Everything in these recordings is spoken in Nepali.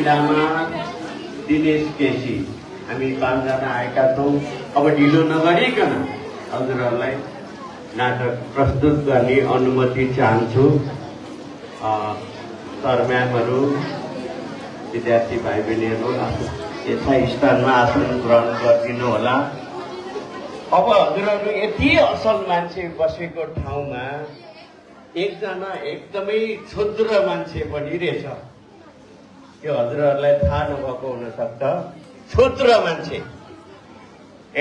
लामा, दिनेश केसी हामी 5 जना आएका छौँ। अब ढिलो नगरिकन हजुरहरूलाई नाटक प्रस्तुत गर्ने अनुमति चाहन्छु। सर म्यामहरू, विद्यार्थी भाइ बहिनीहरू यथास्थानमा आसन ग्रहण गरिदिनु होला। अब हजुरहरू यति असल मान्छे बसेको ठाउँमा एकजना एकदमै क्षुद्र मान्छे पनि रहेछ। यो हजुरहरूलाई थाहा नभएको हुनसक्छ। क्षुद्र मान्छे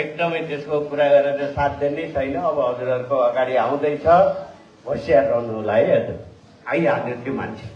एकदमै त्यसको कुरा गरेर साध्य नै छैन। अब हजुरहरूको अगाडि आउँदैछ, होसियार रहनु होला है। हजुर आइहाल्यो त्यो मान्छे।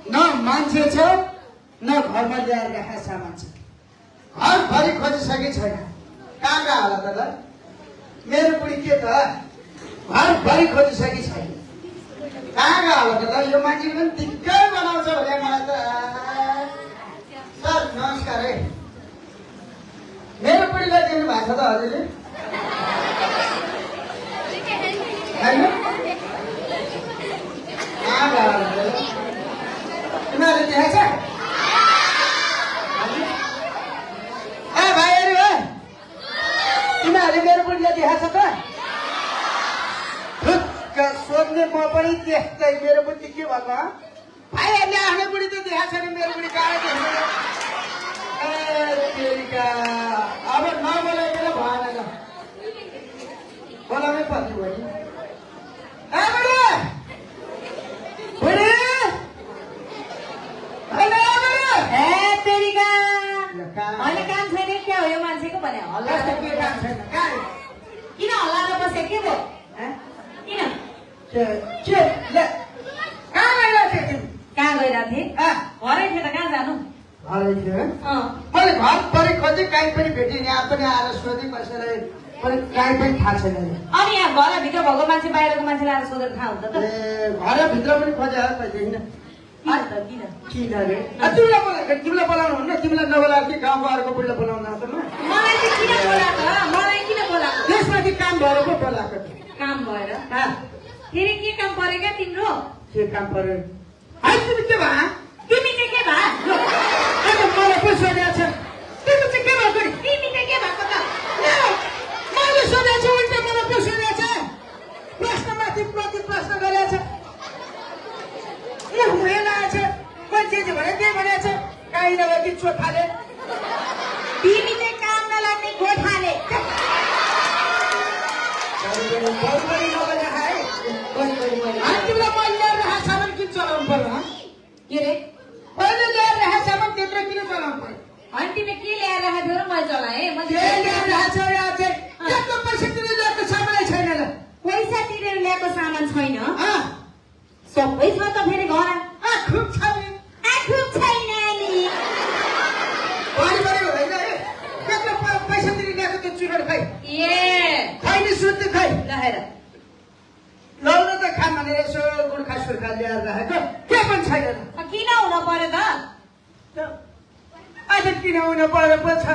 न मान्छे छ न घरमा ल्याएर राखेको सामान छ। घरभरि खोजिसके छैन। कहाँ गयो होला त? मेरो बुढी के त घरभरि खोजिसके छैन। कहाँ गयो होला त? यो मान्छे पनि दिक्कै बनाउँछ भने मलाई त। सर नमस्कार है। मेरो बुढीलाई दिनु भएको छ त हजुरले? होइन? कहाँ गयो होला? तिमीहरूले देखाएको छ? ए भाइहरू हो, तिमीहरूले मेरो बुढीलाई देखाएको छ त? ढुक्क सोध्ने म पनि त्यस्तै। मेरो बुढी के भन्नु? भाइहरूले आफ्नो बुढी त देखाएको छैन, मेरो बुढी कहाँ देख्नु? ए तेरिका, अब नबोलाइकन भएन त। बोलाउनै पर्ने भयो नि। ए बुढी! बुढी! होइन काम छैन क्या हो यो मान्छेको भने हल्ला के काम छैन? किन हल्लाएर बसे के भयो? किन कहाँ गइरहेको थियौ तिमी? कहाँ गइरहेको थिएँ? घरै थिएँ त कहाँ जानु? घरै थियो? मैले घरभरि खोजेँ, कहीँ पनि भेटेँ। यहाँ पनि आएर सोधेँ कसैलाई पनि, कहीँ पनि थाहा छैन। अनि यहाँ घरभित्र भएको मान्छे बाहिरको मान्छेले आएर सोधेर थाहा हुन्छ त? ए घरभित्र पनि खोजे कहिले होइन? किन रे? तिमीलाई बोलाउनु हुन्न? तिमीलाई नबोलाएको कि गाउँको अर्को बुढीलाई बोलाउनु आएको? मलाई चाहिँ किन बोलाएको? मलाई किन बोलाएको? त्यसमाथि काम भएर पो बोलाएको। काम भएर? फेरि के काम पऱ्यो क्या तिम्रो? के काम पऱ्यो? है तिमी के भए? तिमी चाहिँ के भए? मलाई पो सोधेको छ। तिमी चाहिँ के भएको? तिमी चाहिँ के भएको त? मैले सोधेको छु, उल्टा मलाई पो सोधेको छ। प्रश्नमाथि प्रति प्रश्न गरेको छ। मान्छे भने के भनेको छ? काहीँ नभए कि चोठाले। तिमी चाहिँ काम नलाग्ने गोठाले। तिमीलाई मैले ल्याएर राखेको सामान किन चलाउनु पर्यो? के रे? मैले ल्याएर राखेको सामान त्यत्रो किन चलाउनु पर्यो? अनि तिमीले के ल्याएर राखेको थियो र मैले चलाएँ? ल्याएर राखेको छ यहाँ चाहिँ त्यत्रो पैसा तिरेर ल्याएको सामानै छैन ल। पैसा तिरेर ल्याएको सामान छैन? सबै छ त फेरि घर। खुब छ नि। खुब छैन नि। भरि होइन है? त्यत्रो पैसा तिरेर ल्याएको त्यो चुरोट खै? खै नि शुद्ध खै? ल हेर, लौरो त खा भनेर यसो गुर्खा सुर्खा ल्याएर राखेको के पनि छैन। किन हुन पर्यो त? आज किन हुनु पर्यो पो छ?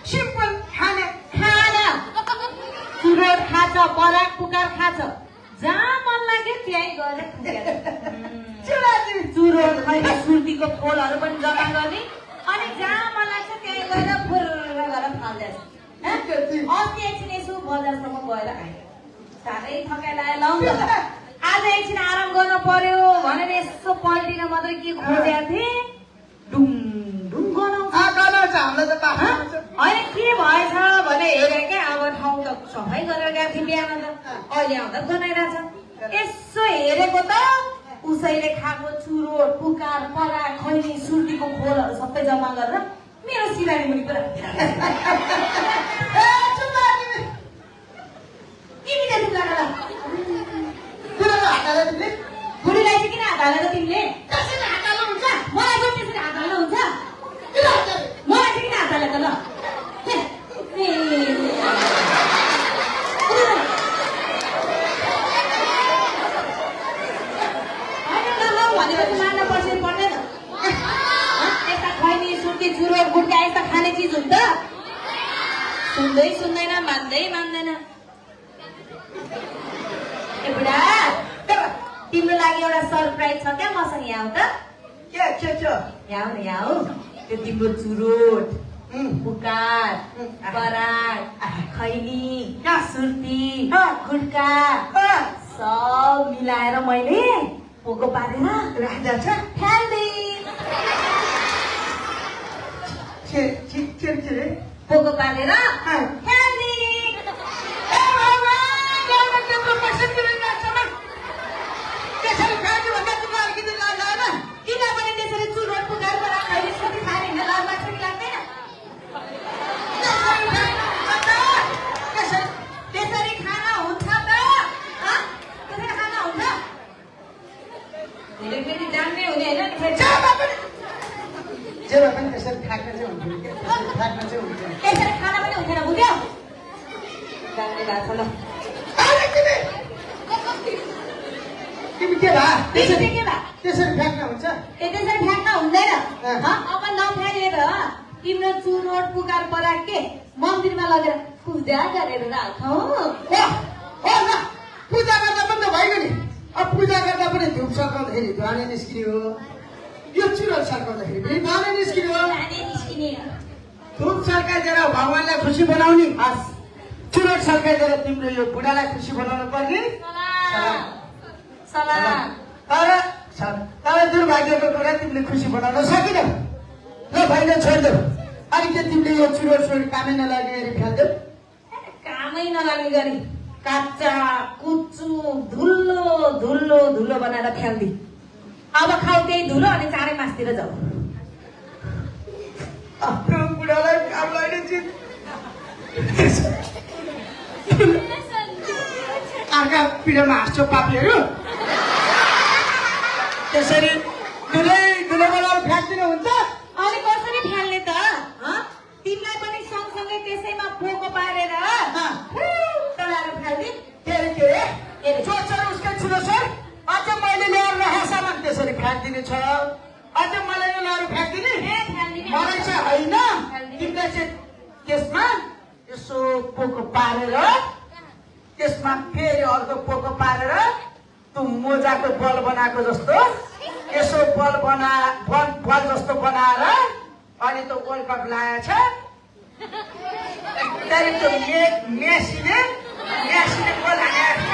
सिम्पल खाना। चुरोट खान्छ, पराक पुकार खान्छ, जहाँ मन लाग्यो त्यहीँ गएर चुरोट खैर सुर्तीको खोलहरू पनि जम्मा गर्ने, अनि जहाँ मन लाग्छ त्यहीँ गएर फुर्र गरेर फाल्दैछ। अस्ति एकछिन यसो बजारसम्म गएर आएँ, साह्रै थकाइ लाग्यो। लाउँ न त, आज एकछिन आराम गर्नु पर्यो भनेर यसो पल्टिन मात्रै के खोजेको थिएँ, डुङ डुङ गनाउँछ। होइन के भएछ भने हेरेँ क्या, अब ठाउँ त सफाइ गरेर गएको थिएँ बिहान त, अहिले आउँदा गनाइरहेछ। यसो हेरेको त उसैले खाएको चुरोट पुकार पराग खैनी सुर्तीको खोलहरू सबै जम्मा गरेर मेरो सिरानी मुनि पुरा तिमीले दुःख लागेर बुढीलाई चाहिँ किन हात हालेर तिमीले मलाई पनि त्यसरी हात हाल्नु हुन्छ मलाई चाहिँ किन हात हालेको ल भनेपछि मार्न पर्छ पर्दैन यस्ता खैनी सुर्ती चुरोट गुड्का यस्ता खाने चिज हुन्छ सुन्दै सुन्दैन मान्दै मान्दैन ए बुढा तिम्रो लागि एउटा सरप्राइज छ क्या मसँग यहाँ त के यहाँ आऊ त्यो तिम्रो चुरोट पुकार पराग खैनी सुर्ती गुड्का सब मिलाएर मैले पोको पारेर राजा छ पोको पारेर किनभने त्यसरी चुरोट पुकार पराग खैनी सुर्ती खाएर हिँड्न लाज लाग्छ कि लाग्दैन त्यसरी खाना हुन्छ त त्यसरी खाना हुन्छ धेरै फेरि जान्ने हुने होइन जेमा पनि त्यसरी थाक्न चाहिँ हुन्थ्यो त्यसरी खाना पनि हुँदैन बुझ्यो जान्ने भएको छ ल तिमी के भा त्यसरी के भा त्यसरी फ्याँक्न हुन्छ त्यसरी फ्याँक्न हुँदैन अब नफ्याँकेर तिम्रो चुरोट पुकार पराग के मन्दिरमा लगेर पूजा गरेर राखौ पूजा गर्दा पनि त भइगयो नि अब पूजा गर्दा पनि धुप सकाउँदाखेरि धुवानी निस्किने हो यो चुरोट सकाउँदाखेरि पनि धुवानी निस्किने हो धुप सर्काइदिएर भगवान्लाई खुसी बनाउने चुरोट सर्काइदिएर तिम्रो यो बुढालाई खुसी बनाउनु पर्ने तर दुर्भाग्यको कुरा तिमीले खुसी बनाउन सकिनौ ल भाइले छोडिदेऊ अनि के तिमीले यो चुरोट कामै नलाग्ने गरी फ्याल्देऊ कामै नलाग्ने गरी काच्चा कुच्चु धुलो धुलो धुलो बनाएर फ्याल्दी अब खाऊ त्यही धुलो अनि चाँडै मासतिर जाऊ आफ्नो बुढालाई काम लाग्ने चिज अर्का पिँढीमा हाँस्छौ पाप्लेहरू त्यसरी धुलै धुलो बनाएर फ्याँक्दिनु हुन्छ अनि कसरी फ्याल्ने त तिमीलाई पनि सँगसँगै त्यसैमा पोको पारेर तलाएर फ्याल्दी के सोचेर उसकै ठुलो सर अझ मैले ल्याएर राखेको सामान त्यसरी फ्याँक्दिने छ अझ मलाई यो ल्याएर फ्याँक्दिने मलाई चाहिँ होइन तिमीलाई चाहिँ त्यसमा यसो पोको पारेर त्यसमा फेरि अर्को पोको पारेर त्यो मोजाको बल बनाएको जस्तो यसो बल जस्तो बनाएर अनि त्यो वर्ल्ड कप लगाएको छ त्यहाँदेखि त्यो मेसीले गोल हानेको छ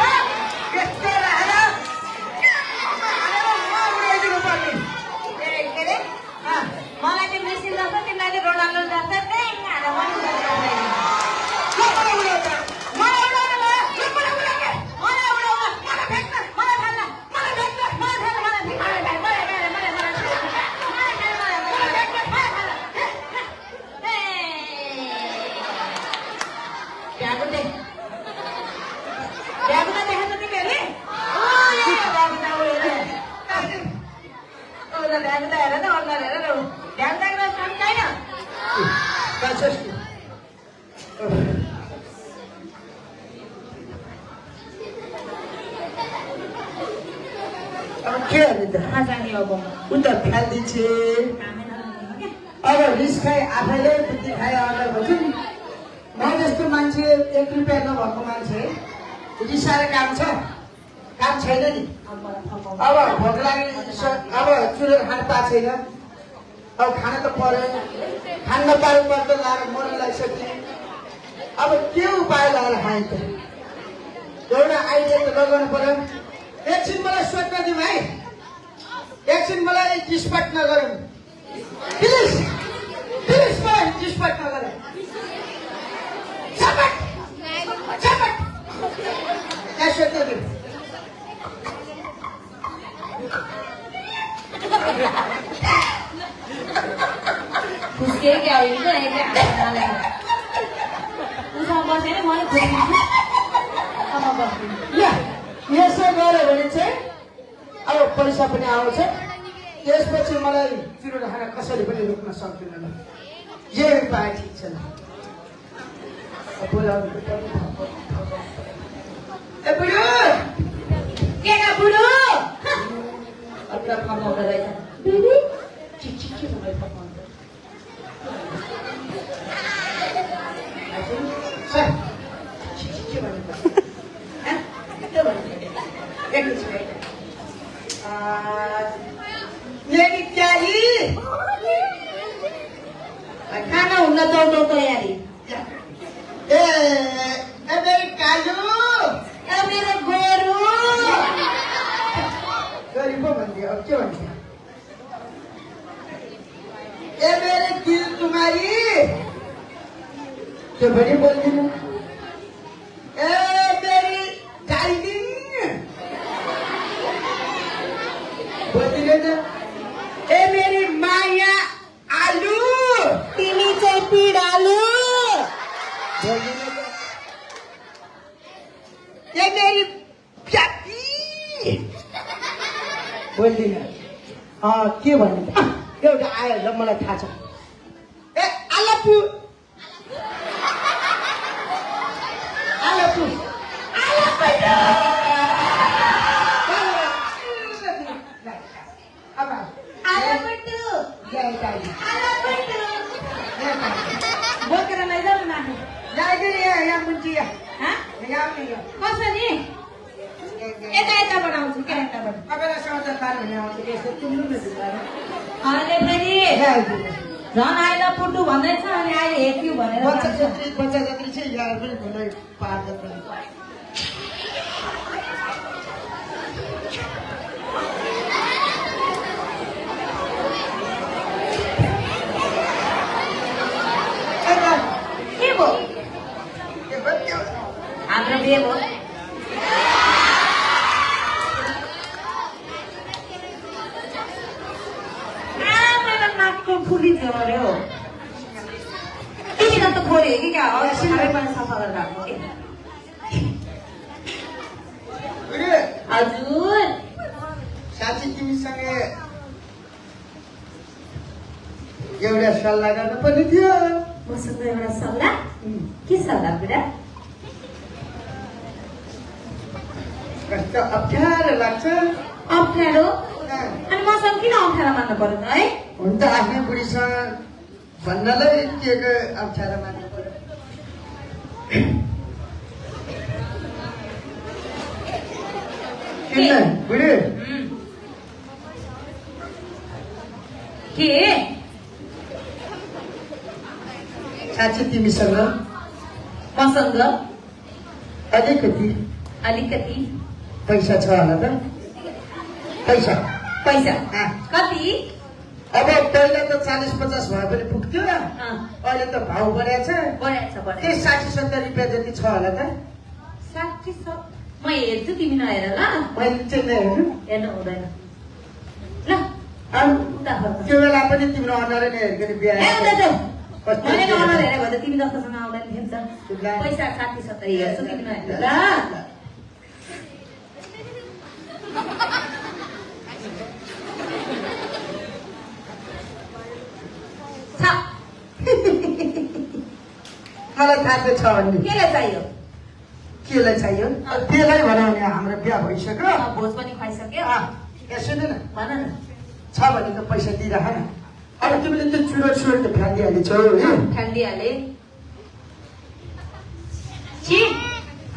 त्यस्तो राखेर उडाइदिनु पर्ने के अरे मलाई चाहिँ मेसी जस्तो तिमीलाई चाहिँ रोनाल्डो जस्तो उता फ्यालिदिन्छ अब रिस खाए आफैले बुद्धि खाए अर्डर गर्छु म जस्तो मान्छे 1 रुपियाँ नभएको मान्छे रिसाएर काम छैन नि अब भोक लाग्ने अब चुरोट खान पाएको छैन अब खान त पर्यो खान नपाएको पर्छ लाएर मर्न लागिसक्यो अब के उपाय लगाएर खाएँ त एउटा आइडिया त लगाउनु पर्यो एकछिन मलाई सोध्न दिउँ है एकछिन मलाई डिस्पट नगरौँ प्लिज मलाई डिस्पट नगरौँ झपट क्या सोध्न दिउँ खुस्कियो क्या हो यिनको एकले हाल्दै उसँग बसेर मैले खोजिदिन्छु अब बस्दिनँ ल यसो गऱ्यो भने चाहिँ अब पैसा पनि आउँछ त्यसपछि मलाई चुरोट खान कसैले पनि रोक्न सक्दैन यही उपाय ठिक छ बोलाउनु ए बुढो के का बुढो अपना फर्काउँदो रहेछ दिदी के मलाई पकाउँछ सर के भन्नु मेरी प्यारी खाना हुन्न दौडौ तयारी ए मेरी कालु ए मेरो गोरु गरीब भन्दियो अब के भन्छ ए मेरे दिल तुम्हारी त्यो पनि बोल्दिनु ए मेरी डार्लिङ बोल्दिनु त ए मेरी माया आलु तिमी चाहिँ पिडालु बोल्दिनु त ए मेरी प्यापी बोल्दिनु के भन्नु एउटा आयो ल मलाई थाहा छ ए आलपु आलपु बोकेर लैजाऊ न कसरी यता यता बनाउँछु क्या यताबाट अहिले फेरि झन् आएर पुट्टु भन्दैछ अनि अहिले हेप्यु भनेर बच्चा जत्री चाहिँ यहाँ पनि घुम्दै पार्दा पनि के भयो हाम्रो बिहे भयो मेरो नाकको फुली थियो अरे हो तिमीलाई त खोल्यो कि क्या सबै पनि सफा गरेर राख्नु के हजुर साथी तिमीसँग एउटा सल्लाह गर्नु पर्ने थियो मसँग एउटा सल्लाह के सल्लाह बुढा कस्तो अप्ठ्यारो लाग्छ अप्ठ्यारो अनि मसँग किन अप्ठ्यारो मान्नु पर्यो त है हुन त आफ्नै बुढीसँग भन्नलाई के अप्ठ्यारो मान्नु पर्यो किन बुढी के साँच्चै तिमीसँग मसँग अलिकति अलिकति पैसा छ होला त पैसा पैसा अँ। कति अब पहिला त 40-50 भए पनि पुग्थ्यो अहिले त भाउ बढाएको छ बढाएछ त्यही 60-70 रुपियाँ जति छ होला त 60 छ म हेर्छु तिमी नहेर ल मैले चाहिँ नहेर्नु हेर्नु हुँदैन ल उता फर्क त्यो बेला पनि तिम्रो अनुहारै नहेरिकन बिहा मैले अनुहार हेरेँ भने त तिमी जस्तोसँग आउँदैन थियो नि त पैसा 60-70 हेर्छु तिमी नहेर ल मलाई थाहा चाहिँ छ भने केलाई चाहियो केलाई चाहियो त्यसलाई भनौँ नि हाम्रो बिहा भइसक्यो भोज पनि खुवाइसक्यो यहाँ सुन न भन न छ भने त पैसा दिइराख न अब तिमीले त्यो चुरोट त फ्याँकिहालेछौ है ठन्डिहाले छि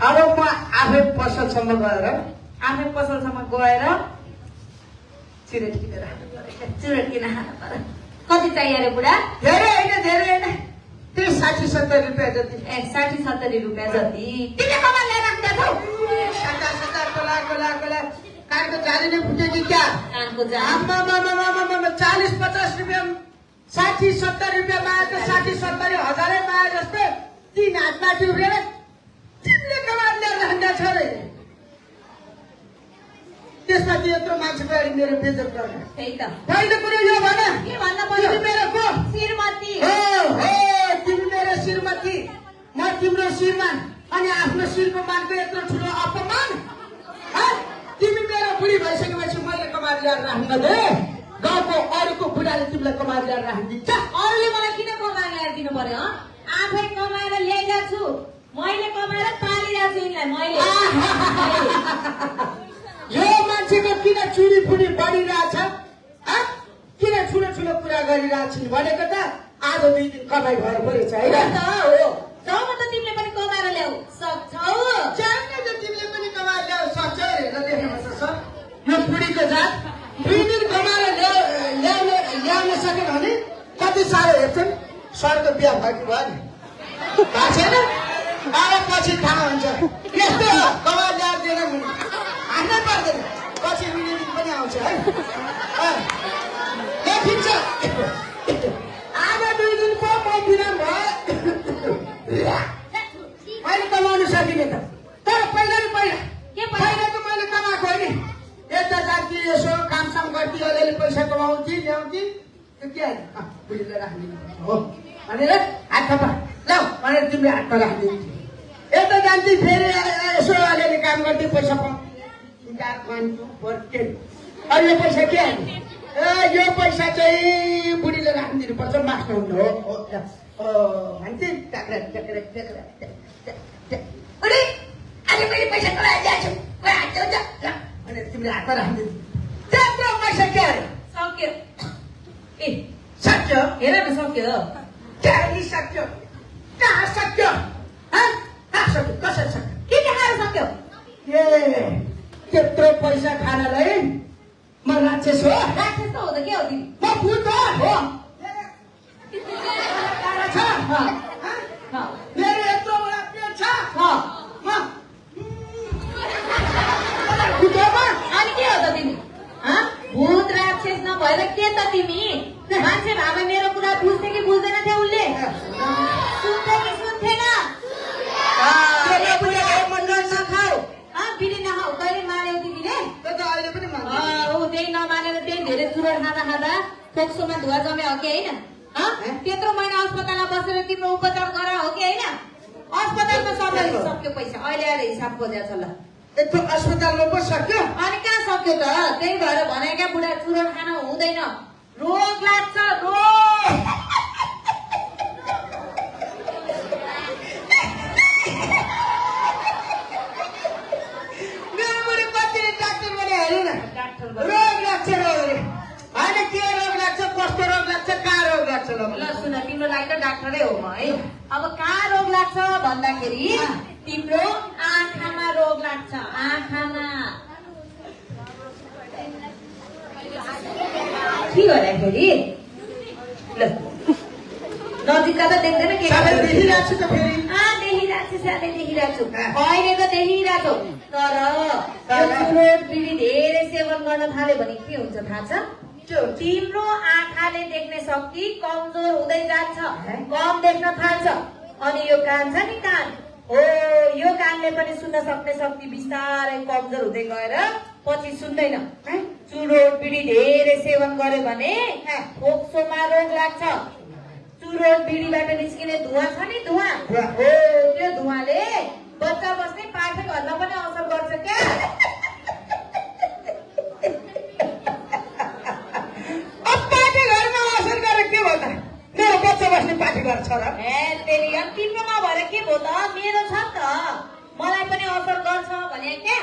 अब म आफै पसलसम्म गएर आफै पसलसम्म गएर चुरोट किनेर चुरोट किन खानु पर्यो कति चाहियो अरे बुढा धेरै होइन त्यही 60-70 रुपियाँ जति 60-70 रुपियाँ जति तिमीले कमान ल्याएर राख्दैछौ कानको जाली नै फुट्यो कि क्या कानको जाम 40-50 रुपियाँ 60-70 रुपियाँ माया त 60-70 हजारै माया जस्तै 3 हातमा उब्रेर तिमीले कमान ल्याएर राख्दा छ रे त्यसमाथि यत्रो मान्छेको अगाडि मेरो बेइज्जत गर्ने त्यही त पहिलो कुरो यो भन के भन्न तिमी पर्यो मेरो को श्रीमती हो तिमी मेरो श्रीमती म तिम्रो श्रीमान अनि आफ्नो श्रीको मानको यत्रो ठुलो अपमान तिमी मेरो बुढी भइसकेपछि मैले कमाएर ल्याएर राख्न दे गाउँको अरूको बुढाले तिमीलाई कमाएर ल्याएर राखिदिन्छ अरूले मलाई किन कमाएर ल्याएर दिनु पर्यो आफै कमाएर ल्याइरहेको छु मैले कमाएर पालिरहेको छु यिनलाई यो मान्छेको किन चुरी फुरी बढिरहेछ किन ठुलो ठुलो कुरा गरिरहेछ भनेको त आज 2 दिन कमाइ भएर परेछ होइन हो जाऊ त तिमीले पनि कमाएर ल्याऊ सक्छौ जान्ने त तिमीले पनि कमाएर ल्याउ सक्छौ हेरेर देख्नुपर्छ सर यो बुढीको जात 2 दिन कमाएर ल्याउन सक्यो भने कति साह्रो हेर्छन् सरको बिहा भएको भयो नि थाहा छैन अब पछि थाहा हुन्छ यस्तो कमाएर ल्याएर दिएन भने हान्नै पर्दैन पछि मिलिदिन पनि आउँछ है देखिन्छ आज 2 दिन पो म बिराम भयो मैले कमाउनु सकिने त तर पहिला नि पहिला त मैले कमाएको हो नि यता जान्थी यसो कामसाम गर्थी अलिअलि पैसा कमाउँथी ल्याउँथी त्यो के हाल्यो बुढीलाई राखिदिनु हो भनेर हात थपा ल भनेर तिमीले हातमा राखिदिन्थ्यो यता जान्थी फेरि यसो अलिअलि काम गर्थी पैसा अब यो पैसा के हाल्यो यो पैसा चाहिँ बुढीले राखिदिनु पर्छ मास्टर हुनु हो भन्थे अरे आज मैले पैसा कमाइदिएको छु भनेर तिमीले हातमा राखिदिनु त्यत्रो पैसा के अरे सक्यो ए सक्यो हेर न सक्यो क्या सक्यो कहाँ सक्यो कहाँ सक्यो कसरी सक्यो के खाएर सक्यो ए त्यत्रो पैसा खानलाई म राक्षस हो राक्षस त हो त के हो तिमी म भूत हो मेरो यत्रो बडा पेट छ अनि के हो त तिमी भूत राक्षस नभएर के त तिमी मान्छे भावे मेरो कुरा बुझ्थे कि बुझ्दैन थियो उनले सुन्थे कि सुन्थेन बिडी नखाऊ कहिले मान्यौ तिमीले अहिले पनि त्यही नमानेर त्यही धेरै चुरोट खाँदा फोक्सोमा धुवा जमे हो कि होइन त्यत्रो महिना अस्पतालमा बसेर तिम्रो उपचार गरा हो कि होइन अस्पतालमा सबै सक्यो पैसा अहिले आएर हिसाब खोजेको छ ल यत्रो अस्पतालमा पो सक्यो अनि कहाँ सक्यो त त्यही भएर भनेका बुढा चुरोट खान हुँदैन रोग लाग्छ रोग मेरो बुढी कतिले डाक्टर भने हेर्नु न डाक्टर रोग लाग्छ होइन के रोग लाग्छ कस्तो रोग लाग्छ कहाँ रोग लाग्छ ल सुन तिम्रो लागि त डाक्टरै हो म है अब कहाँ रोग लाग्छ भन्दाखेरि तिम्रो आँखामा रोग लाग्छ आँखामा के गर्दाखेरि ल नजिकका त देख्दैन के देखिरहेको छु त फेरि देखिरहेको छु साथै देखिरहेको छु अहिले त देखिरहेको तर चुरोट बिडी धेरै सेवन गर्न थाल्यो भने के हुन्छ थाहा छ तिम्रो आँखाले देख्ने शक्ति कमजोर हुँदै जान्छ कम देख्न थाल्छ अनि यो कान छ नि कान हो यो कानले पनि सुन्न सक्ने शक्ति बिस्तारै कमजोर हुँदै गएर पछि सुन्दैन चुरोट बिडी धेरै सेवन गर्यो भने फोक्सोमा रोग लाग्छ चुरोट बिडीबाट निस्किने धुवा छ नि धुवा हो त्यो धुवाले बच्चा बस्ने पाठकहरूलाई पनि असर गर्छ क्या मेरो बच्चा बस्ने पाठीघर छ र तिम्रोमा भएर के भयो त मेरो छ नि त मलाई पनि असर गर्छ भने क्या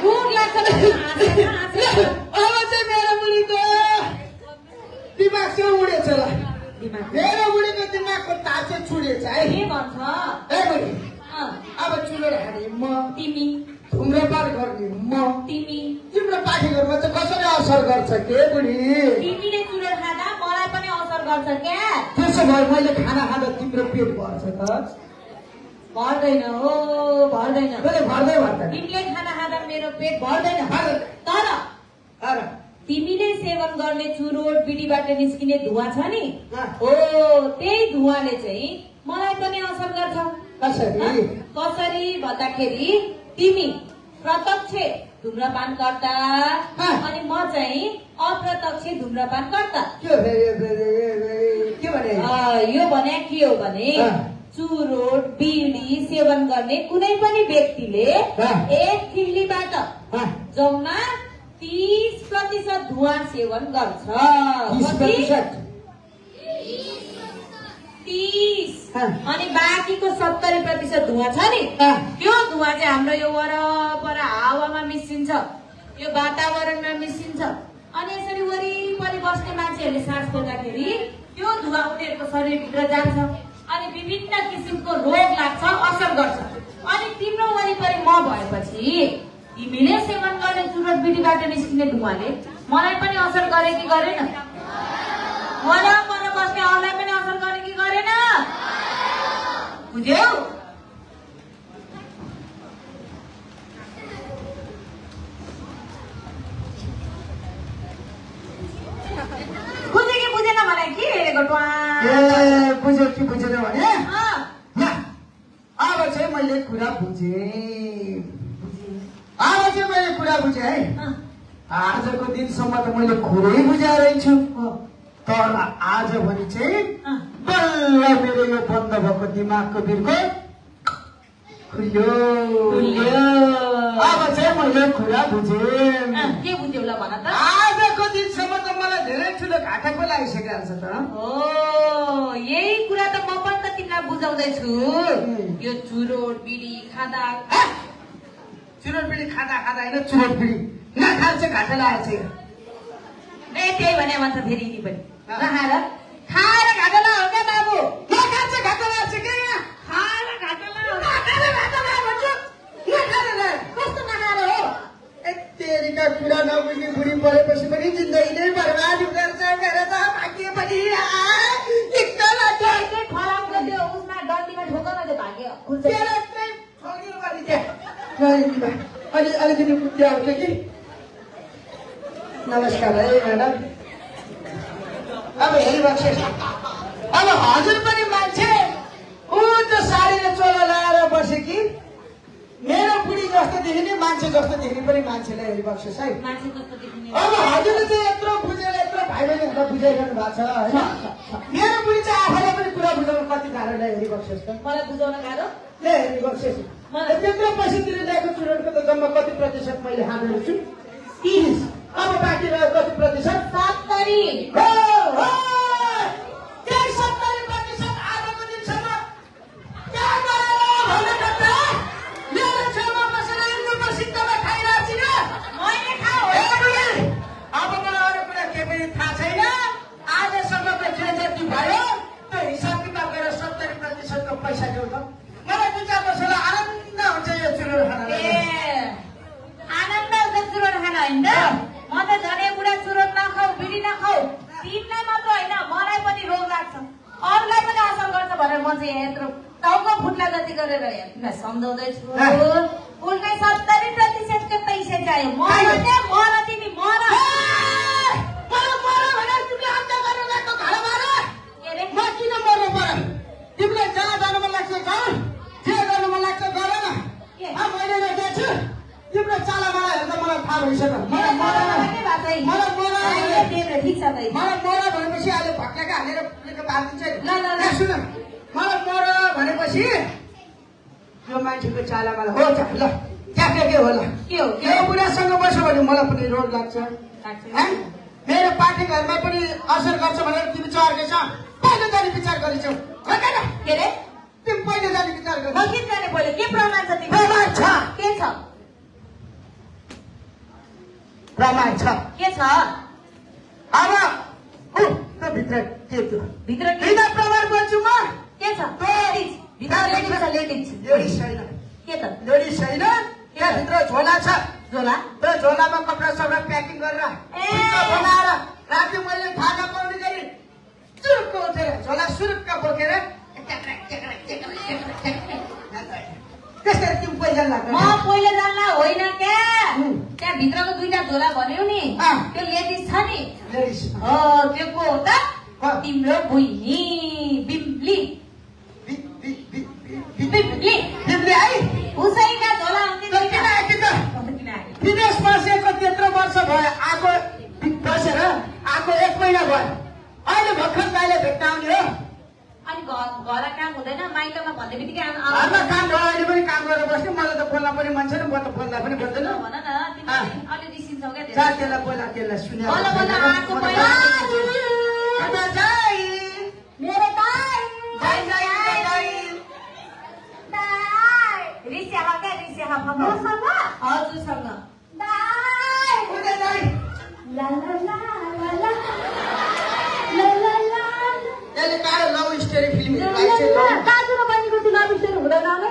रोग लाग्छ अब चाहिँ मेरो बुढीको दिमाग चाहिँ उडेछ ल मेरो बुढीको दिमागको तार चाहिँ छुडेछ है के भन्छ ए बुढी अब चुलो खाने म तिमी धुम्रपान गर्ने म तिमी तिम्रो पाठीघरमा चाहिँ कसरी असर गर्छ के बुढी तिमीले चुरो खाँदा मलाई पनि असर गर्छ क्या त्यसो भए मैले खाना खाँदा तिम्रो पेट भर्छ त भर्दैन हो भर्दैन मैले भर्दै भर्दैन तिमीले खाना खाँदा मेरो पेट भर्दैन तर तिमीले सेवन गर्ने चुरोट बिडीबाट निस्किने धुवा छ नि अँ। हो त्यही धुवाले चाहिँ मलाई पनि असर गर्छ। कसरी? कसरी भन्दाखेरि तिमी प्रत्यक्ष धुम्रपानकर्ता अनि म चाहिँ अप्रत्यक्ष धुम्रपानकर्ता। के भने? यो भने के हो भने चुरोट बिडी सेवन गर्ने कुनै पनि व्यक्तिले एक किल्लीबाट जम्मा 30% धुवा सेवन गर्छ। 30%? 30 अनि बाँकीको 70% धुवा छ नि त्यो धुवा चाहिँ हाम्रो यो वरपर हावामा मिसिन्छ, यो वातावरणमा मिसिन्छ अनि यसरी वरिपरि बस्ने मान्छेहरूले सास फेर्दाखेरि त्यो धुवा उनीहरूको शरीरभित्र जान्छ अनि विभिन्न किसिमको रोग लाग्छ, असर गर्छ। अनि तिम्रो वरिपरि म भएपछि तिमीले सेवन गर्ने चुरोट बिडीबाट निस्किने धुवाले मलाई पनि असर गरे कि गरेन? वरपर बस्ने अरूलाई पनि असर गरे कि गरेन? बुझ्यौ? बुझ्यो कि बुझेन मलाई के हेरेको ए बुझ्यो कि बुझेन भने अब चाहिँ मैले कुरा बुझेँ। अब चाहिँ मैले कुरा बुझेँ है। आजको दिनसम्म त मैले खुरै बुझाएर छु, तर आज भने चाहिँ बल्ल मेरो यो बन्द भएको दिमागको बिर्को खुल्यो। अब चाहिँ मैले कुरा बुझेँ। के बुझ्यौ ल भन त? आजको दिनसम्म त मलाई धेरै ठुलो घाटा पो लागिसकेको छ त। हो यही कुरा त म पनि त तिमीलाई बुझाउँदैछु। यो चुरोट बिडी खाँदा चुरोट बिडी खाँदा खाँदा होइन, चुरोट बिडी नखाएर चाहिँ घाटा लागेको छ। त्यही भने भन्छ फेरि नि पनि नखाएर खाएर घाटा लाग्यो क्या बाबु? नखाएर चाहिँ घाटा लागेको छ क्या? खाएर घाटा लाग्यो। नखाएर घाटा लाग्यो भन्छु। नखाएर कस्तो नखाएर हो? तेरिका कुरा नबुझ्ने बुढी परेपछि पनि जिन्दगी नै बर्बाद गर्छ मेरो त। भाग्य पनि एकदम खराबको त्यो उसमा डन्डीमा ठोकेर त्यो भाग्यो खुल्छ। अलिकति बुद्धि आउँछ कि? नमस्कार है म्याडम। अब हेरिबक्सेछ। अब हजुर पनि मान्छे ऊ त साडी र चोला लगाएर बसे कि मेरो बुढी जस्तो देखिने मान्छे जस्तो देखिने पनि मान्छेलाई हेरिबक्सेछ है। मान्छे कस्तो देखिने? अब हजुरले चाहिँ यत्रो बुझेर यत्रो भाइ बहिनीहरूलाई बुझाइरहनु भएको छ होइन? मेरो बुढी चाहिँ आफैलाई पनि कुरा बुझाउनु कति गाह्रोलाई हेरिबक्सेछ त? मलाई बुझाउन गाह्रो? ले हेरिबक्सेछ। त्यत्रो पैसा तिरेर ल्याएको चुरोटको त जम्मा कति प्रतिशत मैले हालेको छु? 30। अब बाँकी रह्यो कति प्रतिशत? 70। त्यही 70% आजको दिनसम्म कहाँ गएर भनेको त? मेरो छेउमा बसेर इन्डोको सिद्धमा खाइरहेको छु। मैले खाऊ। अब मलाई अरू कुरा के पनि थाहा छैन। आजसम्मको जे जति भयो त्यो हिसाब किताब गरेर 70% को पैसा देऊ त। मलाई 2-4 वर्षलाई आनन्द हुन्छ यो चुरोट खान। आनन्द हुन्छ चुरोट खान होइन त? म त झनै बुढा चुरोट नखाऊ बिडी नखाऊ तिमीलाई मात्र होइन मलाई पनि रोग लाग्छ, अरूलाई पनि असर गर्छ भनेर म चाहिँ यत्रो टाउको फुट्ला जति गरेर तिमीलाई सम्झाउँदैछु। उल्टै 70% को पैसा चाहियो। म न तिमी मर। तिमीले हत्या गरेर ल्याएको घरबाट के अरे? म किन मर्नु पर्यो? तिमीले जहाँ जानु मन लाग्छ जाऊ, जे गर्नु मन लाग्छ गर न। मैले रेडियो छु। तिम्रो चाला मलाई हेर्दा मलाई थाहा भइसक्यो। मलाई मर ठिक छ त। भनेपछि अहिले भट्टाका हालेर पुलेको पारिदिन्छ। ल सुन, मलाई मर भनेपछि यो मान्छेको चाला मलाई हो त ल ट्याक्कै के होला? के हो? यो बुढासँग बस्यो भने मलाई पनि रोग लाग्छ। मेरो पार्टीघरमा पनि असर गर्छ भनेर तिमी चाहिँ अर्कै छ पहिलो जाने विचार गरिछौ हो के अरे? तिमी पहिलो जाने विचार गर। म किन जाने पहिले? के प्रमाण छ तिम्रो? प्रमाण छ। के छ? प्रमाण छ। के छ? अब त भित्र के त्यो भित्र के? बिना प्रमाण बोल्छु म। के छ? लेडिज भित्र लेडिज छ। लेडिज लेडिज छैन। के त? लेडिज छैन। त्यहाँभित्र झोला छ। झोला? त्यो झोलामा कपडा सपडा प्याकिङ गरेर बनाएर राति मैले खाजा पाउने गरी चुरुक्क उठेर झोला सुरुक्क बोकेर त्यसरी तिमी पैसा लाग्छ म पहिले जान्ला होइन क्या त्यहाँ भित्रको दुईटा झोला भन्यो नि त्यो लेडिज छ नि हो त्यो को हो त तिम्रो बुइनी बिम्ली उसैका झोला विदेश बसेको त्यत्रो वर्ष भयो आएको बसेर आएको 1 महिना भयो अहिले भर्खर कहिले भेट्न आउने हो अनि घर काम हुँदैन माइतमा भन्ने बित्तिकै घरमा काम भयो अहिले पनि काम गरेर बस्ने मलाई त बोल्न पनि मन छैन म त बोल्दा पनि बोल्दैन भन न तिमी अलि रिसिन्छौ क्या जा त्यसलाई बोला त्यसलाई सुन्या बोला बोला आको पहिला मेरो दाइ दाइ दाइ दाइ दाइ रिस्या क्या रिस्या मसँग हजुरसँग दाइ उदे दाइ ला ला ला ला ला ला ला त्यसले कालो लभ स्टोरी फिल्म दाजु र बहिनीको त्यो लभ स्टोरी हुँदैन होला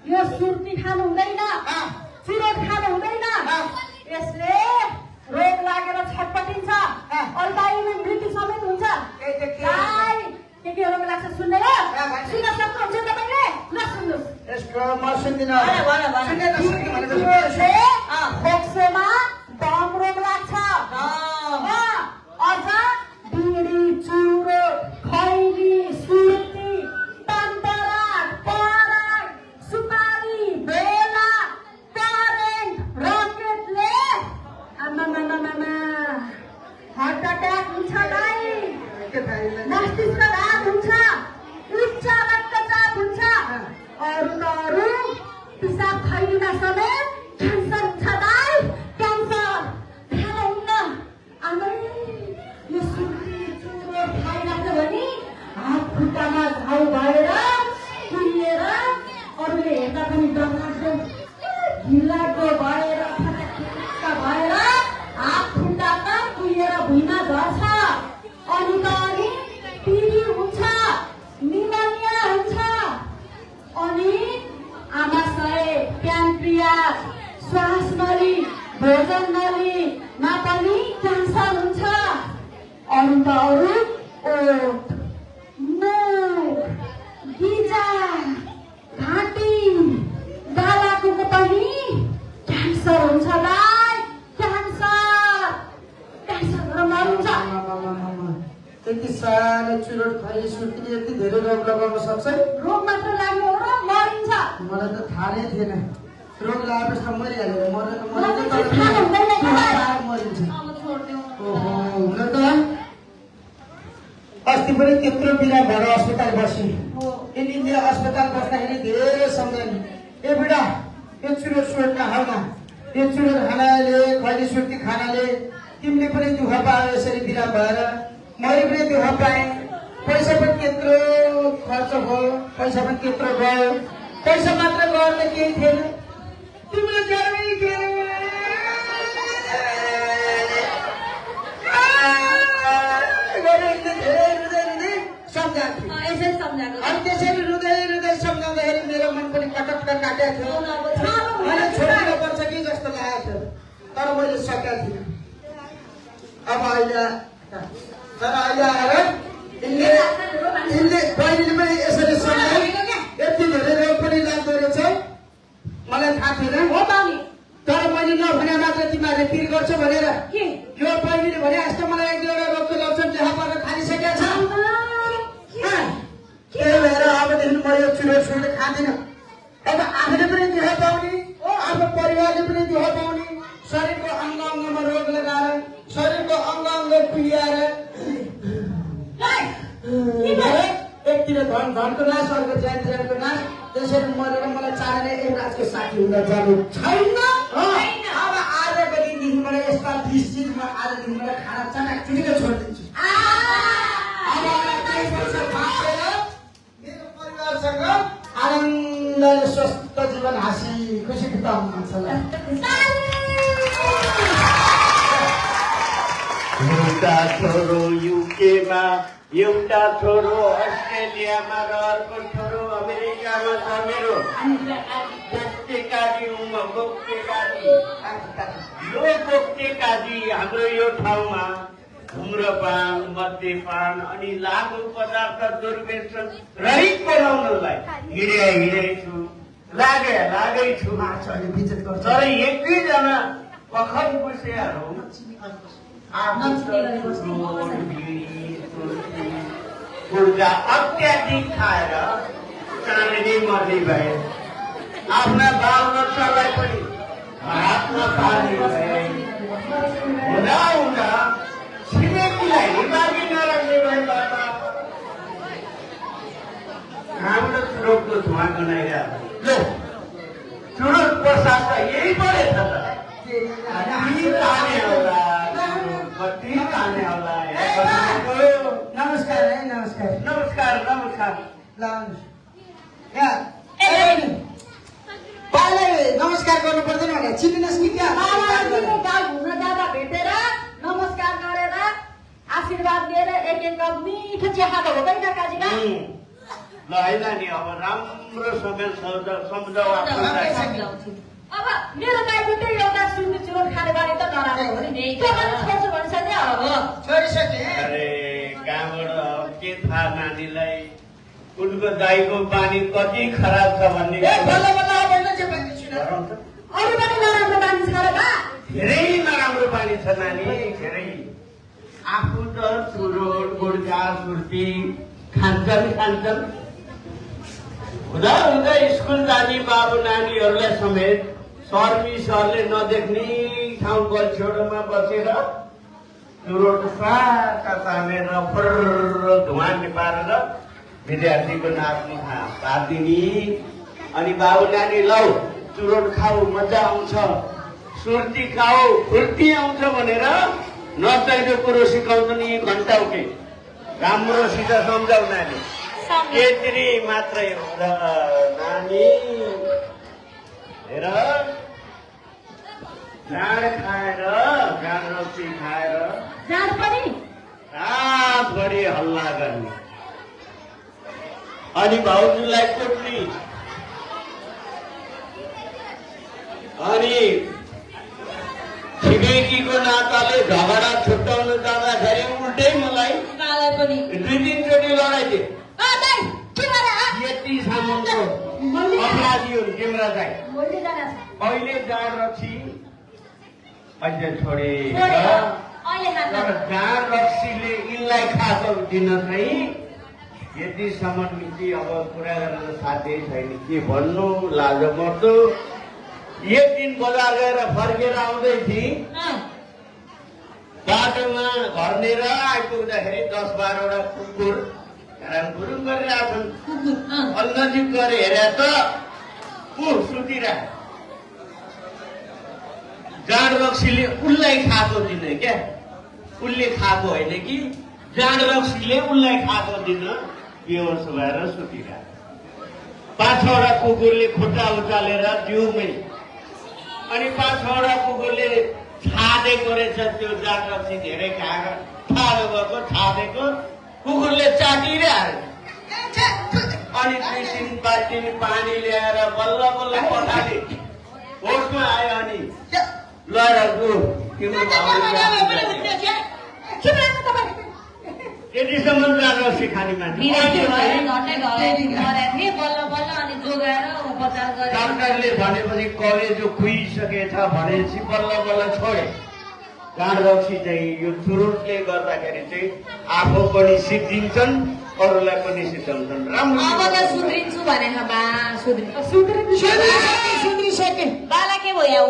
यो सुर्ती खानु हुँदैन, चुरोट खानु हुँदैन। यसले रोग लागेर छटपटिन्छ, अल्पायुमा मृत्यु समेत हुन्छ। के रोग लाग्छ सुन्दैन? सुन्न सक्नुहुन्छ तपाईँले? नसुन्नुहोस्। फोक्सोमा दम रोग लाग्छ। अझ बिडी, चुरोट, खैरी, सुर्ती, तन्तराट, पराग, सुपारी, बेला, करेन्ट, रकेटले हार्ट अट्याक हुन्छ भाइ, मस्तिष्क घात हुन्छ, उच्च रक्तचाप हुन्छ, अरू पिसाब थैलीमा समेत क्यान्सर हुन्छ भाइ, क्यान्सर। खानुहुन्न। आमै यो सुर्ती चुरोट खाइराख्यो भने हात खुट्टामा घाउ भएर कुहिएर अरूले हेर्दा पनि डरलाग्दो घिनलाग्दो भएर फटाक्का भएर हात खुट्टामा कुहिएर भुइँमा झर्छ। अनि त अनि टिबी हुन्छ, निमोनिया हुन्छ, अनि आमाशय, प्यानक्रियास, श्वास नली, भोजन नलीमा पनि क्यान्सर हुन्छ। अरू त अरू ओठ, मुख, गिजा, घाँटी, गालाको पनि क्यान्सर हुन्छ भाइ, क्यान्सर मरिन्छ। यति सानो चुरोट खैरी सुर्तीले यति धेरै रोग लगाउन सक्छ? रोग मात्र लाग्नु हो र मरिन्छ। मलाई त थाहा नै थिएन। रोग लगाएपछि त मरिहाल्यो। मरिन्छ। ओहो, हुन त अस्ति पनि त्यत्रो बिराम भएर अस्पताल बस्यो। यिनीले अस्पताल बस्दाखेरि धेरै सम्झाउने, ए बुढा यो चुरोट सुरोट नखाऊ न, यो चुरोट खानाले, खैरी सुर्ती खानाले तिमीले पनि दुःख पायो यसरी बिराम भएर, मैले पनि दुःख पाएँ। पैसा पनि त्यत्रो खर्च भयो, पैसा पनि त्यत्रो गयो। पैसा मात्र गएर त केही थिएन। तिमीले ज्यादै सम्झाएको अनि त्यसरी रुँदै सम्झाउँदाखेरि मेरो मन पनि कटक्क काटेको थियो। मैले छोड्नु पर्छ कि जस्तो लागेको थियो, तर मैले सकेको थिइनँ। अब अहिले आएर यिनले बहिनीले पनि यसरी सम्झाए। यति धेरै रोग पनि लाग्दो रहेछ, मलाई थाहा थिएन। तर मैले नभने मात्र तिमीहरूले पिर गर्छौ भनेर यो बहिनीले भने जस्तो मलाई एक दुईवटा रोगको लक्षण देखा पर्न थालिसकेको छ। त्यही भएर अबदेखि म यो चुरोट सुरोट खाँदिनँ। अब आफूले पनि दुःख पाउने, आफ्नो परिवारले पनि दुःख पाउने, शरीरको अङ्ग अङ्गमा रोग लगाएर, शरीरको अङ्ग अङ्ग कुहिएर, एकतिर धनको नाश, अर्को ज्यानको नाश, त्यसरी मरेर मलाई चाहेर एक राजको साथी हुन जानु छैन। अब आजको दिनदेखि मलाई यस्ता 20 दिन म आजदेखि मलाई खाना चटाकचुटिकै छोडिदिन्छु। अब 22 वर्ष बाँचेर मेरो परिवारसँग आनन्दले स्वस्थ जीवन हाँसी खुसी बिताउनु मन छ। एउटा छोरो युकेमा, एउटा छोरो अस्ट्रेलियामा र अर्को छोरो अमेरिकामा छ। मेरो बोक्टेकाजी हुँ म, बोक्टेकाजी। यो बोक्टेकाजी हाम्रो यो ठाउँमा धुम्रपान, मद्यपान अनि लागु पदार्थ दुर्व्यसन रहित बनाउनलाई हिँडै छु, लागै छु। तर एक दुईजना पखन बुझेहरू गुर्गा अत्याधिक खाएर चाँडै मर्ने भए, आफ्ना बालबच्चालाई पनि हातमा पार्ने भए, हुँदा छिमेकीलाई बाँकी नराख्ने भएबाट हाम्रो चुरोटको धुवा गनाइरहेको। चुरोट प्रसाद त यही परेछ त, नमस्कार है, नमस्कार नमस्कार। नमस्कार गर्नु पर्दैन होला, चिन्नुहोस् कि क्या? गाउँ घुम्न जाँदा भेटेर नमस्कार गरेर आशीर्वाद दिएर एक कप मिठो चिया खाएको हो नि त काजीमा। ल है नानी अब राम्रोसँग सम्झाउ आफूलाई। सम्झाउँछु। अब मेरो माइती त एउटा सुँगुर चुरोट खाने बारे त नराम्रो हो नि। त्यो पनि छोड्छु भन्छ नि अब छोडिसके। अरे कहाँबाट अब के थाहा नानीलाई उनको दाईको बानी कति खराब छ भन्ने बल्ल बल्ल अब चाहिँ भन्दैछु न। अरू पनि नराम्रो बानी छ र बा? धेरै नराम्रो बानी छ नानी, धेरै। आफू त चुरोट गुड्का सुर्ती खान्छन् हुँदा हुँदा स्कुल जाने बाबु नानीहरूलाई समेत सरले नदेख्ने ठाउँ गल्छेउमा बसेर चुरोट साका तानेर फर्र धुवा निपारेर विद्यार्थीको नाच्नु पारिदिने। अनि बाबु नानी लौ चुरोट खाऊ मजा आउँछ, सुर्ती खाऊ फुर्ती आउँछ भनेर नचाहिँदो कुरो सिकाउँछन् यी घन्टाउके। राम्रोसित सम्झाउ नानी, यति मात्रै हो र नानी। हेर जाँड खाएर जाँड रोटी खाएर जाँड पनि रातभरि हल्ला गर्ने अनि भाउजूलाई कुट्ने अनि छिमेकीको नाताले झगडा छुट्याउन जाँदाखेरि उल्टै मलाई पनि 2-3 चोटि लडाइदिए। यति सामानको अपराधी हो तिम्रा चाहिँ। अहिले जाँड रक्सी अहिले छोडे तर जाँड रक्सीले यिनलाई खाएको दिन चाहिँ यतिसम्म नीति अब कुरा गरेर साध्यै छैन। के भन्नु लाजो मर्दो। एक दिन बजार गएर फर्केर आउँदै थिएँ, बाटोमा घर्नेर आइपुग्दाखेरि 10-12वटा कुकुर घुरुङ गरिरहेछन्। नजिक गएर हेरे त सुतिरह। जाँड रक्सीले उसलाई खाएको दिन क्या, उसले खाएको होइन कि जाँड रक्सीले उसलाई खाएको दिन बेहोस भएर सुतिरह। 5-6वटा कुकुरले खुट्टा उचालेर जिउमै अनि 5-6वटा कुकुरले छाडेको रहेछ। त्यो जाँड रक्सी धेरै खाएर छाडेको कुकुरले चाटिरह्यो। अनि 2-3 बाल्टी पानी ल्याएर बल्ल बल्ल पठाले होसमा आयो। अनि त्यतिसम्म जाँड रक्सी खाने मान्छे डाक्टरले भनेपछि कलेजो खुइसकेछ भनेपछि बल्ल बल्ल छोडे। जाँड रक्सी चाहिँ यो चुरोटले गर्दाखेरि चाहिँ आफू पनि सिद्धिन्छन्, अरूलाई पनि सिद्धाउँछन्। राम्रो सुध्रिन्छु भने सुध्रिसके बाला के भयो?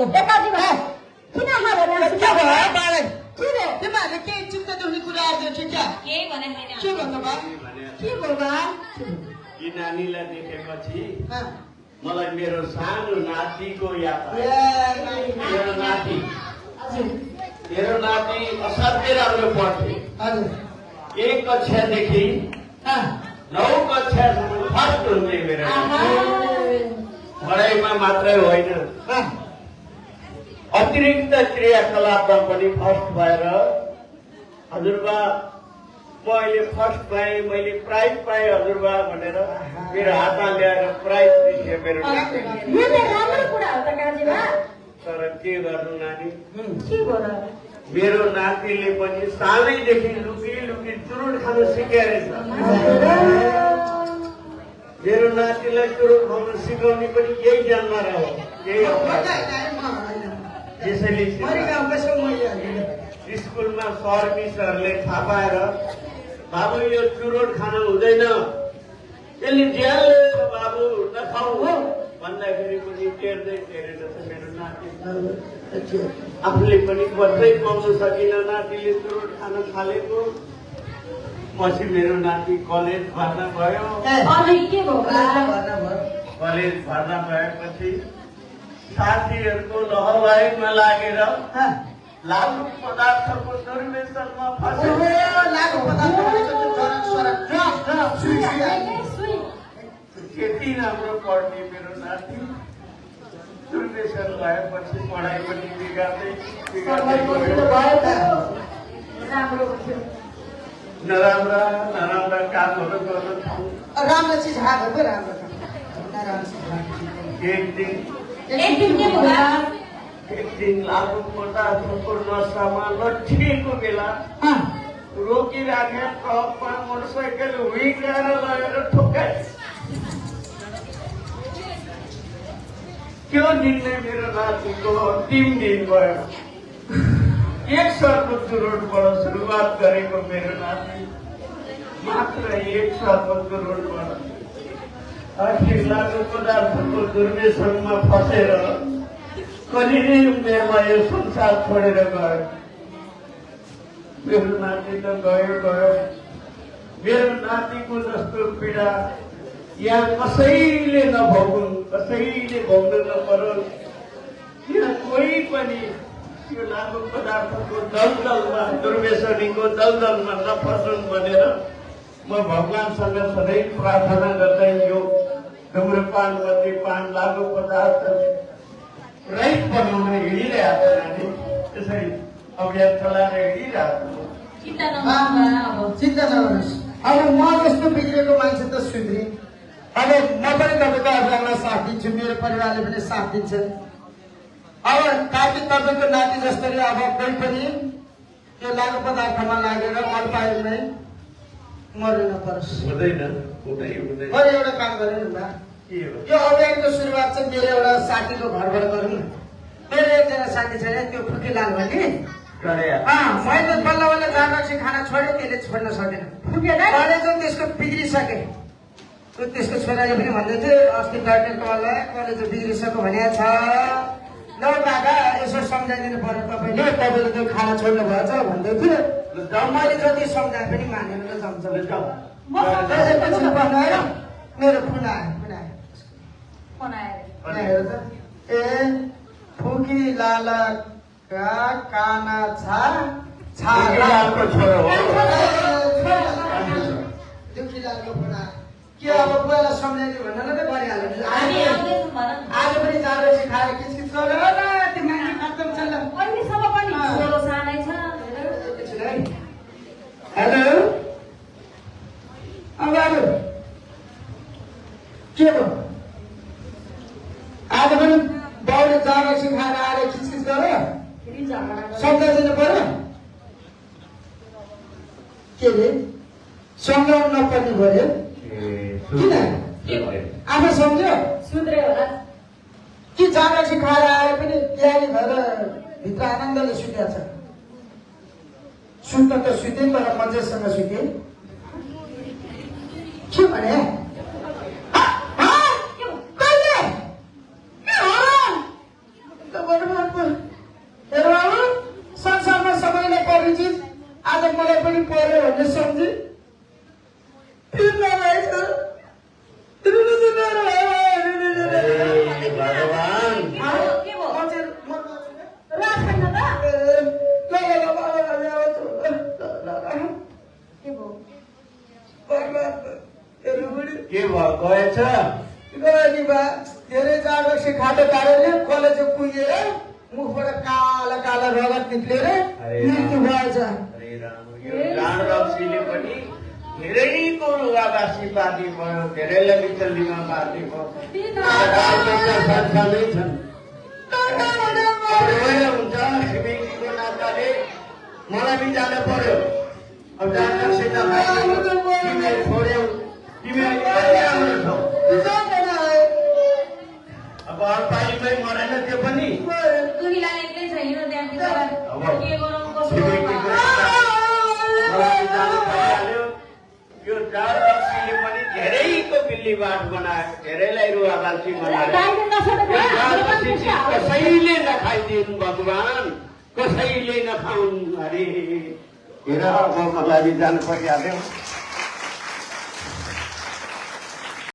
तिमीहरूले केही चित्त दुख्ने कुराहरू छ क्या? केही भने के भन्नु भयो? के भयो बा? यी नानीलाई देखेपछि मलाई मेरो सानो नातिको याद आयो। मेरो नाति असाध्यै राम्रो पढ्थे। 1 कक्षादेखि 9 कक्षासम्म फर्स्ट हुन्थे मेरो। पढाइमा मात्रै होइन अतिरिक्त क्रियाकलापमा पनि फर्स्ट भएर हजुरबा म अहिले फर्स्ट पाएँ, मैले प्राइज पाएँ हजुरबा भनेर मेरो हातमा ल्याएर प्राइज दिन्थ्यो मेरो नाति। तर के गर्नु नानी, मेरो नातिले पनि सानैदेखि लुकी चुरोट खान सिकाएछ। मेरो नातिलाई चुरोट खान सिकाउने पनि यही जन्म हो, यही यसैले स्कुलमा सर मिसहरूले थाहा पाएर बाबु यो चुरोट खान हुँदैन, यसले ज्यान ल्याउँछ बाबु नखाऊ हो भन्दाखेरि पनि टेर्दै टेरेर छ मेरो नाति। आफूले पनि बच्चै पाउन सकिन, नातिले चुरोट खान थालेको। पछि मेरो नाति कलेज भर्ना भयो। कलेज भर्ना भएपछि साथीहरूको लहवाईमा लागेर लागु पदार्थको दुर्व्यसनमा फसे। त्यति राम्रो पढ्ने मेरो नाति दुर्व्यसन भएपछि पढाइ पनि बिगार्दै नराम्रा कामहरू गर्न थाल्यो। राम्रो चिज खाएको पो राम्रो नराम्रो चिज खाएको एक एक दिन के होला एक दिन लागु पदार्थको नसामा लट्ठिएको बेला रोकिराखे ट्रकमा मोटरसाइकल हुर्काएर लगेर ठोक्काए। त्यो दिन नै मेरो नातिको अन्तिम दिन भयो। एक सर्वोच्च रोडबाट सुरुवात गरेको मेरो नाति मात्र एक सर्वोच्च रोडबाट आखिर लागु पदार्थको दुर्व्यसनमा फसेर कलिल उमेरमा यो संसार छोडेर गयो। मेरो नाति त गयो। मेरो नातिको जस्तो पीडा यहाँ कसैले नभोगुन्, कसैले भोग्नु नपरोस्। यहाँ कोही पनि यो लागु पदार्थको दलदलमा, दुर्व्यसनीको दलदलमा नफसुन् भनेर म भगवानसँग सधैँ प्रार्थना गर्दै यो धुम्रपान, मद्यपान, लागु पदार्थ रहित बनाउन हिँडिरहेको छ नानी। त्यसरी अभियान चलाएर हिँडिरहेको छ। चिन्ता नगर्नु चिन्ता नगर्नुहोस्। अब म जस्तो बिग्रेको मान्छे त सुध्री। अब म पनि तपाईँको अभियानलाई साथ दिन्छु, मेरो परिवारले पनि साथ दिन्छ। अब ताकि तपाईँको नाति जसरी अब कोही पनि त्यो लागु पदार्थमा लागेर अल्पायुमै मर्नु नपरोस्। हुँदैन। मैले एउटा काम गरेँ नि बा, यो अभियानको सुरुवात चाहिँ मेरो एउटा साथीको घरबाट गरौँ न। मेरो एकजना साथी छ त्यो फुकीलाल भन्ने, मैले बल्ल जाँदाखेरि खाना छोड्यो, त्यसले छोड्न सकेन। मैले चाहिँ त्यसको बिग्रिसके। त्यसको छोराले पनि भन्दै थियो अस्ति डाक्टरको कलेज बिग्रिसक्यो भने छ। ल काका यसो सम्झाइदिनु पर्यो तपाईँले त्यो खाना छोड्नु भएछ भन्दै थियो। मैले जति सम्झाए पनि मानेर जान्छ। मेरो फोन आयो ए फुकी लालाका काना दुखीलालको छोरो हो। दुखीलालको फोन आयो। के अब पहिला सम्झाइदियो भनेर त गरिहाल्यो। आज पनि जाँदै खाएर किचकिच गरेर त्यो मान्छे खत्तम छ। अहिलेसम्म पनि छोरो सानै छ। हेलो अब के भयो? आज पनि बाउले जाँदै खाएर आएर किचकिच गरेर सम्झाइदिनु पर्यो। के अरे सम्झाउनु नपर्ने भयो किन? आफै सम्झ्यो सुध्रे होला कि जाँदै खाएर आए पनि बिहानी भएर भित्र आनन्दले सुतेको छ। सुत्न त सुते तर मजासँग सुते। के भने संसारमा सबैलाई पर्ने चिज आज मलाई पनि पर्यो भन्ने सम्झी के भयो गएछ? गयो नि बा, धेरै जाडो खाटो कारणले कलेज कुहिएर मुखबाट काला काला रगत निक्लेर मृत्यु भएछ। जाँड रक्सीले पनि धेरैको रुगाबासी बाँधी भयो, धेरैलाई बिचल्लीमा बाँधी भयो। सानसानै छन् हुन्छ। छिमेकीको नाताले मलाई पनि जानु पर्यो। अब जाँदाखेरि तिमीले छोड्यौ, तिमीले राम्रो छौ। अब अल्पायुमै मरेन त्यो पनि। दुखीलाल एक्लै छ हिँड्नु त्यहाँ के गरौँ कसो यो जाँड रक्सीले पनि धेरैको बिल्लीबाट बनायो, धेरैलाई रुवाबासी बनायो। कसैले नखाइदिनु भगवान, कसैले नखाउन्। अरे हेर अब मलाई जानु परिहाल्यो।